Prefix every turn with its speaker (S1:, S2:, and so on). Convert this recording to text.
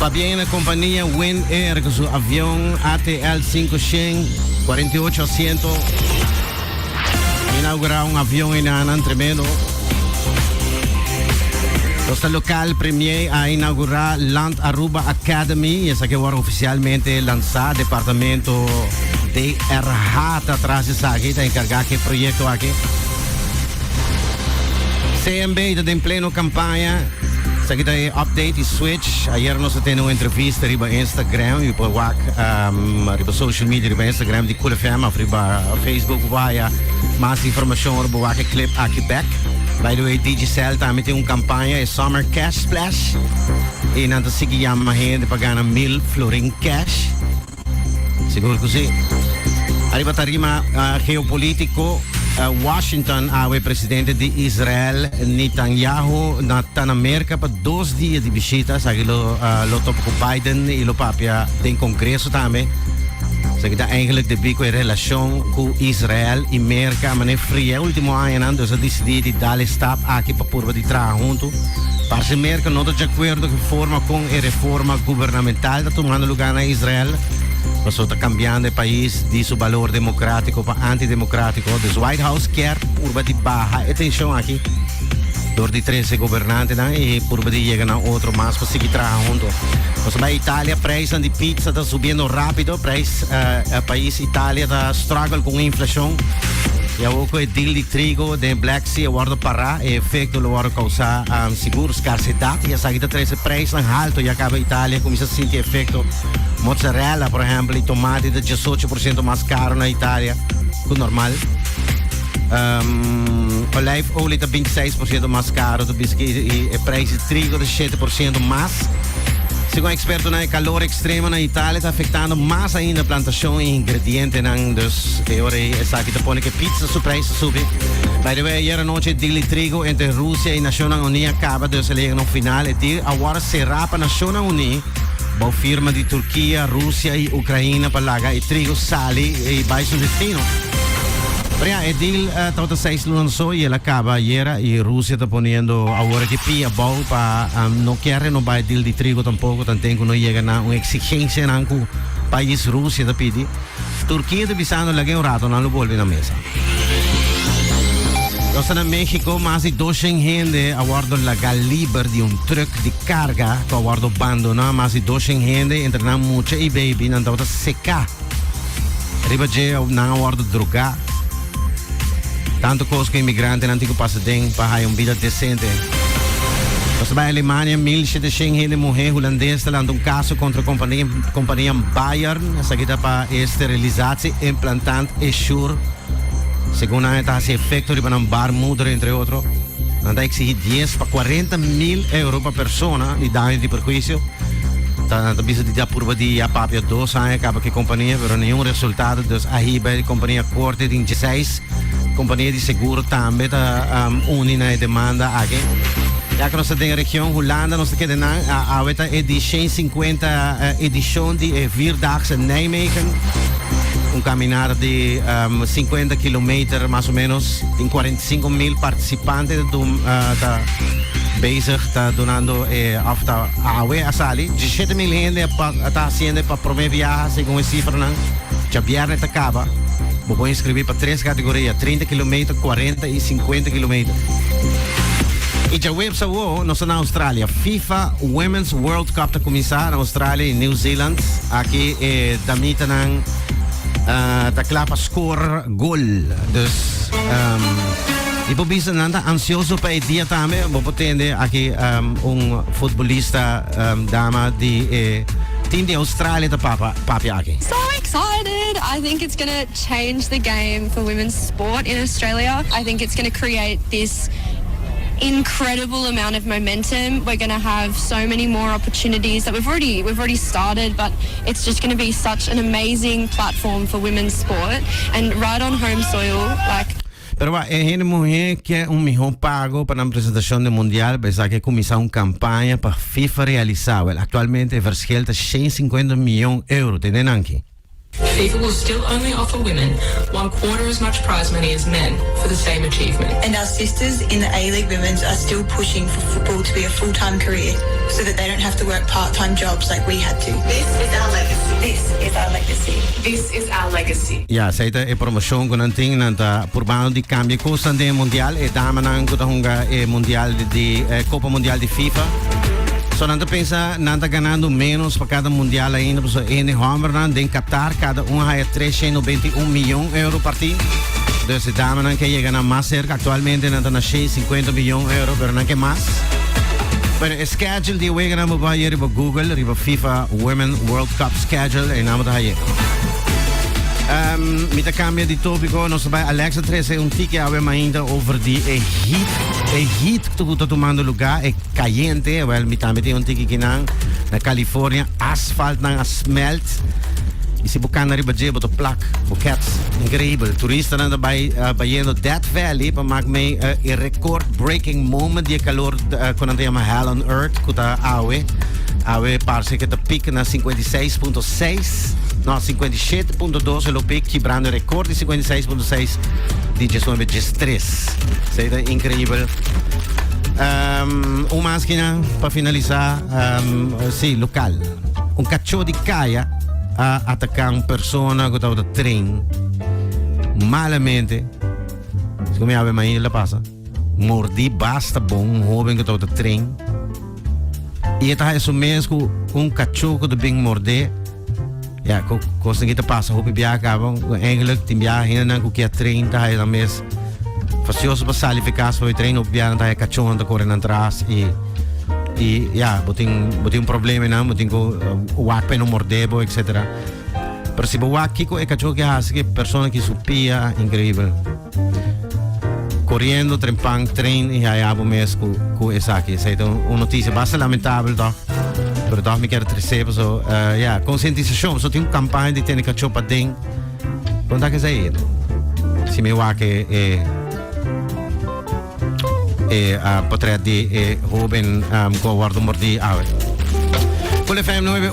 S1: Pabien na compania Wind Air cu su avion ATL 548 asiento. Inaugura un avion einan tremendo. Nos ta local premier a inaugura Land Aruba Academy y esaki a wordo oficialmente lansa. Departamento DRH ta tras esaki, ta encarga cu e proyecto aki. CMB ta den pleno campaña. Esaki ta e update y switch. Ayer nos a tene un entrevista riba Instagram y por wak riba social media, riba Instagram di Cool FM of riba Facebook vaya mas informacion ora bo wak e clip aki bek. By the way, Digicel tambe tin un campaña, e Summer Cash Splash. Y nan ta sigui yama hende pa gana 1000 florin cash. Sigur cu si. Ariba tarima geopolitico, Washington awe presidente di Israel Netanyahu na ta na Merca pa 2 dia di bishita. Esaki lo lo topa cu Biden y lo papia den Congreso tambe. Esaki ta eigenlijk debí cu e relacion cu Israel y Merca a mane fria e ultimo añanan, dus a dicidi di dal e stap aki pa purba di traha hunto. Parce Merca no ta di acuerdo cu e forma con e reforma gubernamental ta tumando lugar na Israel, pasobra ta cambiando e pais di su balor democratico pa antidemocratico. Dus White House kier purba di baha e tension aki door di trece gobernantenan y purba di yega na otro mas pa sigui traha hunto. Pasobra Italia prijsnan di pizza ta subiendo rapido, prijs pais Italia ta struggle cu un inflacion y awor cu e deal di trigo den Black Sea a wordo para, e efecto lo wordo causa sigur scarcedad y esaki ta trece prijsnan halto. Ya caba Italia cuminsa sinti efecto. Mozzarella, por ehempel, y tomate ta 18% mas caro na Italia cu normal. Olijfolie ta 26% mas caro, ta bisa cu e prijs di trigo ta 7% mas. Segun expertonan, e calor extremo na Italia ta afectando mas ainda plantacion y ingredientenan. Dus e ora ei esaki ta pone cu e pizza su prijs ta subi. By the way, ayer anochi e deal di trigo entre Rusia y Nacionnan Uní a caba, dus el a yega na un final. E deal awor a cera pa Nacionnan Uní bou firma di Turkia, Rusia y Ucraina pa laga e trigo sali y bay su destino. Pero ya, e deal tabata 6 luna so y el a caba ayera y Rusia ta poniendo awor aki pia bou pa no kier renoba e deal di trigo tampoco, tanten cu no yega na un exigencianan cu pais Rusia ta pidi. Turkia ta bisando laga un rato nan lo bolbe na mesa. Nos ta na Mexico, mas di 200 hende a wordo laga liber di un truck di carga cu a wordo bandona. Mas di 200 hende, entre nan mucha y baby, nan tabata seca. Riba dje nan a wordo droga. Tanto cos cu inmigrantenan tin cu pasa den pa haya un bida decente. Nos ta bay Alemania, 1700 hende muhe hulandes ta lanta un caso contra compania, compania Bayern. Esaki ta pa e sterilisatie implantant Essure. Segun nan e ta haci efecto riba nan baarmoeder entre otro. Nan ta exigi 10 pa 40 mil euro pa persona di daño di perhuicio. Ta, ta bisa di ta purba di ya papia 2 aña caba cu e compania, pero ningun resultado. Dus a hiba e compania corte tin 16 compania di seguro tambe ta uni na e demanda aki. Ya cu nos ta den region Hulanda, nos ta keda nan. Awe ta e di 150 edicion di e Vierdaagse Nijmegen. Un caminada di 50 kilometer mas o menos. Tin 45 mil participante ta bezig, ta dunando e of ta awe a sali. 17 mil hende ta haciendo pa prome biaha segun e cifranan. Djabierne ta caba. Bo por inscribi pa tres categoria, 30 kilometer, 40 y 50 kilometer. Y djaweps awo nos ta na Australia. FIFA Women's World Cup ta cuminsa na Australia y New Zealand. Aki e damitanan ta cla pa score gol. Dus y por bisa nan ta ansioso pa e dia tambe. Bo por tende aki un futbolista dama di e team di Australia ta papa papia aki.
S2: So excited! I think it's gonna change the game for women's sport in Australia. I think it's gonna create this incredible amount of momentum. We're gonna have so many more opportunities that we've already started, but it's just gonna be such an amazing platform for women's sport and right on home soil. Like
S1: Pero wa, e hende muhe ke un miho pago pa nan presentacion den Mundial, p'esaki a cuminsa un campaña pa FIFA realisa. Wel, actualmente e verschil ta 150 miyon euro. Tende nan aki.
S3: FIFA will still only offer women one quarter as much prize money as men for the same achievement.
S4: And our sisters in the A-League Women's are still pushing for football to be a full-time career so that they don't have to work part-time jobs like we had to.
S5: This is our legacy.
S4: This is our legacy.
S3: This is our legacy.
S1: Ja, esei ta e promocion cu nan tin, nan ta purbando di cambia cosnan den e mundial, e damanan cu ta hunga e mundial di e Copa Mundial di FIFA. So nan ta pensa nan ta ganando menos pa cada mundial ainda, pasobra e hende hombernan den Qatar cada un a haya 391 miyon euro parti. Dus e damanan ke yega nan mas cerca, actualmente nan ta na 650 miyon euro, pero nan ke mas. Bueno, e schedule di e weganan bo por haya riba Google, riba FIFA Women World Cup Schedule, einan bo ta haya. Mi ta cambia di topico, nos ta bay Alexa trece un tiki awe mainta over di e heat, e heat cu ta tumando lugar, e cayente, wel mi tambe tin un tiki kinan na California, asfalt nan a smelt. Y si bo cana riba dje bo ta plak bo kets. Increíbel. Turistanan ta bay bayendo Death Valley pa mak mee e record breaking moment di e calor cu nan ta yama Hell on Earth cu ta awe. Awe parce cu ta piek na 56.6, no, 57.2 e lo piek kibrando e record di 56.6 di 19 13. Esey ta increíbel. Un mas kinan pa finalisa, si, local. Un cachó di caya a ataca un persona cu tabata train malamente. Si cu mi awe mainta la pasa. Mordi basta bon un hoben cu tabata train. Y e ta haya su mes cu un cachó cu ta bin mordé. Ja, cu cosnan ki ta pasa hopi biaha caba. Eigenlijk tin biaha hendenan cu kia train ta haya nan mes fastioso pa sali fi cas pa bay train. Hopi biaha nan ta haya cachónan ta core nan tras y y ja, bo tin bo tin un problema einan, bo tin cu wak pa e no mordé bo, etcetera. Pero si bo wak kico e cachó ke haci cu e persona ki su pia, increibel. Coriendo trempan train y haya bo mes cu cu esaki. Esey ta un noticia basta lamentabel toch. Pero toch mi kier trece paso ja, concientisacion. Paso tin un campaña di tene cacho paden. Con ta esey? Si mi wak e e e portret di e hoben cu a wordo mordi awe. Cool FM 9.